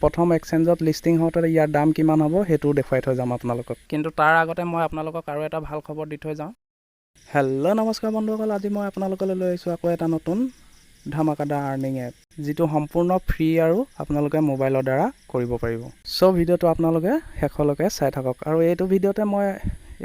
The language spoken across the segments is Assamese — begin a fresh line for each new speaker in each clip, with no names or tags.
প্ৰথম এক্সচেঞ্জত লিষ্টিং হওঁতে ইয়াৰ দাম কিমান হ'ব, সেইটোও দেখুৱাই থৈ যাম আপোনালোকক। কিন্তু তাৰ আগতে মই আপোনালোকক আৰু এটা ভাল খবৰ দি থৈ যাওঁ। হেল্ল', নমস্কাৰ বন্ধুসকল। আজি মই আপোনালোকলৈ লৈ আহিছোঁ আকৌ এটা নতুন ধামাকাদাৰ আৰ্নিং এপ, যিটো সম্পূৰ্ণ ফ্ৰী আৰু আপোনালোকে মোবাইলৰ দ্বাৰা কৰিব পাৰিব। চ' ভিডিঅ'টো আপোনালোকে শেষলৈকে চাই থাকক আৰু এইটো ভিডিঅ'তে মই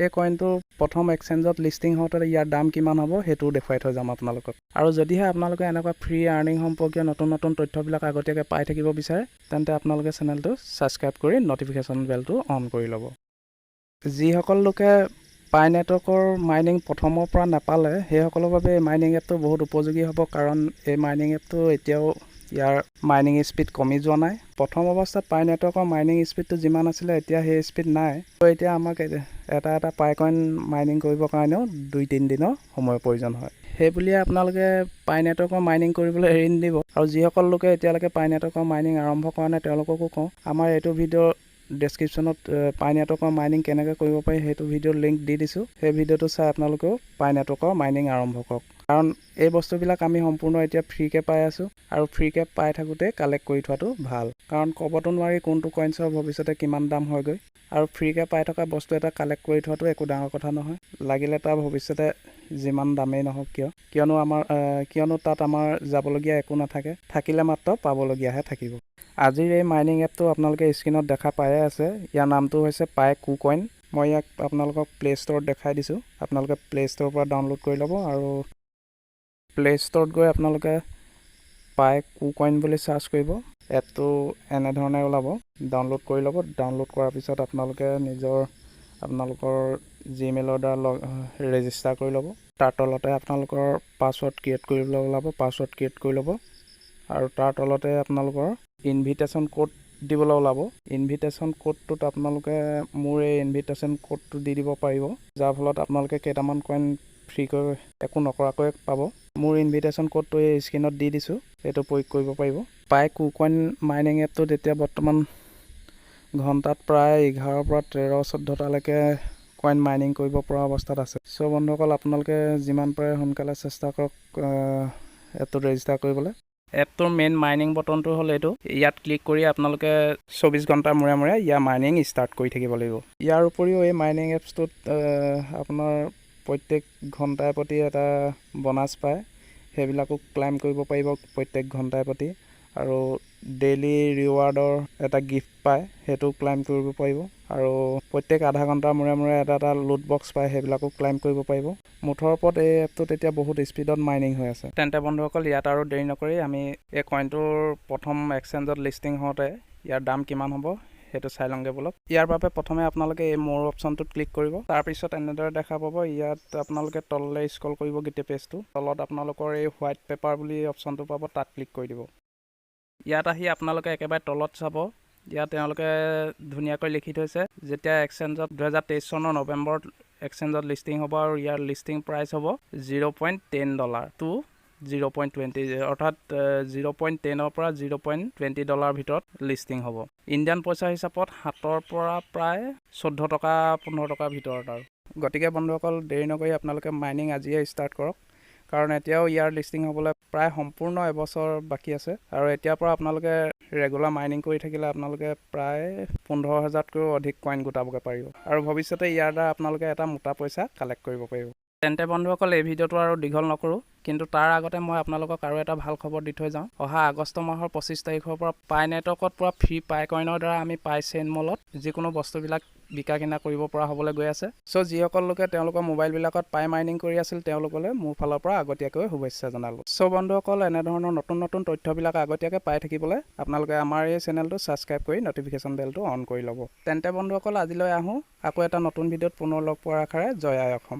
এই কইনটোৰ প্ৰথম এক্সচেঞ্জত লিষ্টিং হওঁতে ইয়াৰ দাম কিমান হ'ব, সেইটোও দেখুৱাই থৈ যাম আপোনালোকক। আৰু যদিহে আপোনালোকে এনেকুৱা ফ্ৰী আৰ্নিং সম্পৰ্কীয় নতুন নতুন তথ্যবিলাক আগতীয়াকৈ পাই থাকিব বিচাৰে, তেন্তে আপোনালোকে চেনেলটো ছাবস্ক্ৰাইব কৰি ন'টিফিকেশ্যন বেলটো অন কৰি ল'ব। যিসকল লোকে পাই নেটৱৰ্কৰ মাইনিং প্ৰথমৰ পৰা নাপালে, সেইসকলৰ বাবে এই মাইনিং এপটো বহুত উপযোগী হ'ব, কাৰণ এই মাইনিং এপটো এতিয়াও ইয়াৰ মাইনিং স্পীড কমি যোৱা নাই। প্ৰথম অৱস্থাত পাই নেটৱৰ্কৰ মাইনিং স্পীডটো যিমান আছিলে, এতিয়া সেই স্পীড নাই। ত' এতিয়া আমাক এটা এটা পাই কইন মাইনিং কৰিবৰ কাৰণেও 2-3 দিনৰ সময়ৰ প্ৰয়োজন হয়। সেই বুলিয়ে আপোনালোকে পাই নেটৱৰ্কৰ মাইনিং কৰিবলৈ এৰি নিদিব। আৰু যিসকল লোকে এতিয়ালৈকে পাই নেটৱৰ্কৰ মাইনিং আৰম্ভ কৰা নাই, তেওঁলোককো কওঁ, আমাৰ এইটো ভিডিঅ'ৰ ডেছক্ৰিপশ্যনত পাই নেটৱৰ্কৰ মাইনিং কেনেকৈ কৰিব পাৰি, সেইটো ভিডিঅ'ৰ লিংক দি দিছোঁ। সেই ভিডিঅ'টো চাই আপোনালোকেও পাই নেটৱৰ্কৰ মাইনিং আৰম্ভ কৰক, কাৰণ এই বস্তুবিলাক আমি সম্পূৰ্ণ এতিয়া ফ্ৰীকৈ পাই আছোঁ আৰু ফ্ৰীকৈ পাই থাকোঁতে কালেক্ট কৰি থোৱাটো ভাল, কাৰণ ক'বতো নোৱাৰি কোনটো কইনছৰ ভৱিষ্যতে কিমান দাম হয়গৈ। আৰু ফ্ৰীকৈ পাই থকা বস্তু এটা কালেক্ট কৰি থোৱাটো একো ডাঙৰ কথা নহয়, লাগিলে তাৰ ভৱিষ্যতে যিমান দামেই নহওক কিয়। কিয়নো তাত আমাৰ যাবলগীয়া একো নাথাকে, থাকিলে মাত্ৰ পাবলগীয়াহে থাকিব। আজিৰ এই মাইনিং এপটো আপোনালোকে স্ক্ৰীণত দেখা পায়ে আছে। ইয়াৰ নামটো হৈছে পাই কু কইন। মই ইয়াক আপোনালোকক প্লে' ষ্ট'ৰত দেখাই দিছোঁ। আপোনালোকে প্লে' ষ্ট'ৰৰ পৰা ডাউনলোড কৰি ল'ব আৰু প্লে' ষ্ট'ৰত গৈ আপোনালোকে পাই কু কইন বুলি চাৰ্চ কৰিব। এপটো এনেধৰণে ওলাব। ডাউনলোড কৰি ল'ব। ডাউনলোড কৰাৰ পিছত আপোনালোকে নিজৰ আপোনালোকৰ জিমেইলৰ দ্বাৰা লগ ৰেজিষ্টাৰ কৰি ল'ব। তাৰ তলতে আপোনালোকৰ পাছৱৰ্ড ক্ৰিয়েট কৰিবলৈ ওলাব। পাছৱৰ্ড ক্ৰিয়েট কৰি ল'ব আৰু তাৰ তলতে আপোনালোকৰ ইনভিটেশ্যন ক'ড দিবলৈ ওলাব। ইনভিটেশ্যন ক'ডটোত আপোনালোকে মোৰ এই ইনভিটেশ্যন ক'ডটো দি দিব পাৰিব, যাৰ ফলত আপোনালোকে কেইটামান কইন ফ্ৰীকৈ একো নকৰাকৈ পাব। মোৰ ইনভিটেশ্যন ক'ডটো এই স্ক্ৰীণত দি দিছোঁ, এইটো প্ৰয়োগ কৰিব পাৰিব। পাই কু কইন মাইনিং এপটোত এতিয়া বৰ্তমান ঘণ্টাত প্ৰায় 11ৰ পৰা 13-14টালৈকে কইন মাইনিং কৰিব পৰা অৱস্থাত আছে। চ' বন্ধুসকল, আপোনালোকে যিমান পাৰে সোনকালে চেষ্টা কৰক এপটোত ৰেজিষ্টাৰ কৰিবলৈ। এপটোৰ মেইন মাইনিং বটনটো হ'ল এইটো। ইয়াত ক্লিক কৰি আপোনালোকে 24 ঘণ্টাৰ মূৰে মূৰে ইয়াৰ মাইনিং ষ্টাৰ্ট কৰি থাকিব লাগিব। ইয়াৰ উপৰিও এই মাইনিং এপছটোত আপোনাৰ প্ৰত্যেক ঘণ্টাই প্ৰতি এটা বনাছ পায়, সেইবিলাকো ক্লাইম কৰিব পাৰিব প্ৰত্যেক ঘণ্টাই প্ৰতি। আৰু ডেইলি ৰিৱাৰ্ডৰ এটা গিফ্ট পায়, সেইটো ক্লাইম কৰিব পাৰিব। আৰু প্ৰত্যেক আধা ঘণ্টাৰ মূৰে মূৰে এটা এটা লুট বক্স পায়, সেইবিলাকো ক্লাইম কৰিব পাৰিব। মুঠৰ ওপৰত এই এপটোত এতিয়া বহুত স্পীডত মাইনিং হৈ আছে। তেন্তে বন্ধুসকল, ইয়াত আৰু দেৰি নকৰি আমি এই কইনটোৰ প্ৰথম এক্সচেঞ্জত লিষ্টিং হওঁতে ইয়াৰ দাম কিমান হ'ব, সেইটো চাই লওঁগৈ ব'লক। ইয়াৰ বাবে প্ৰথমে আপোনালোকে এই মোৰ অপশ্যনটোত ক্লিক কৰিব। তাৰপিছত এনেদৰে দেখা পাব। ইয়াত আপোনালোকে তললৈ স্ক্ৰল কৰিব গোটেই পেজটো। তলত আপোনালোকৰ এই হোৱাইট পেপাৰ বুলি অপশ্যনটো পাব, তাত ক্লিক কৰি দিব। ইয়াত আহি আপোনালোকে একেবাৰে তলত চাব। ইয়াত তেওঁলোকে ধুনীয়াকৈ লিখি থৈছে, যেতিয়া এক্সচেঞ্জত 2023 চনৰ নৱেম্বৰত এক্সচেঞ্জত লিষ্টিং হ'ব আৰু ইয়াৰ লিষ্টিং প্ৰাইচ হ'ব $0.10 to 0.20, অৰ্থাৎ 0.10ৰ পৰা 0.20 ডলাৰ ভিতৰত লিষ্টিং হ'ব। ইণ্ডিয়ান পইচা হিচাপত 7ৰ পৰা প্ৰায় 14 টকা, 15 টকাৰ ভিতৰত আৰু। গতিকে বন্ধুসকল, দেৰি নকৰি আপোনালোকে মাইনিং আজিয়ে ষ্টাৰ্ট কৰক, কাৰণ এতিয়াও ইয়াৰ লিষ্টিং হ'বলৈ প্ৰায় সম্পূৰ্ণ এবছৰ বাকী আছে। আৰু এতিয়াৰ পৰা আপোনালোকে ৰেগুলাৰ মাইনিং কৰি থাকিলে আপোনালোকে প্ৰায় 15 হাজাৰতকৈও অধিক কইন গোটাবগৈ পাৰিব আৰু ভৱিষ্যতে ইয়াৰ দ্বাৰা আপোনালোকে এটা মোটা পইচা কালেক্ট কৰিব পাৰিব। তেন্তে বন্ধুসকল, এই ভিডিঅ'টো আৰু দীঘল নকৰোঁ। কিন্তু তাৰ আগতে মই আপোনালোকক আৰু এটা ভাল খবৰ দি থৈ যাওঁ। অহা আগষ্ট মাহৰ 25 তাৰিখৰ পৰা পাই নেটৱৰ্কত পূৰা ফ্ৰী পাই কইনৰ দ্বাৰা আমি পাই চেইন মলত যিকোনো বস্তুবিলাক বিকা কিনা কৰিব পৰা হ'বলৈ গৈ আছে। চ' যিসকল লোকে তেওঁলোকৰ মোবাইলবিলাকত পাই মাইনিং কৰি আছিল, তেওঁলোকলৈ মোৰ ফালৰ পৰা আগতীয়াকৈ শুভেচ্ছা জনালোঁ। চ' বন্ধুসকল, এনেধৰণৰ নতুন নতুন তথ্যবিলাক আগতীয়াকৈ পাই থাকিবলৈ আপোনালোকে আমাৰ এই চেনেলটো ছাবস্ক্ৰাইব কৰি ন'টিফিকেশ্যন বেলটো অন কৰি ল'ব। তেন্তে বন্ধুসকল, আজিলৈ আহোঁ। আকৌ এটা নতুন ভিডিঅ'ত পুনৰ লগ পোৱাৰ আশাৰে জয় আই অসম।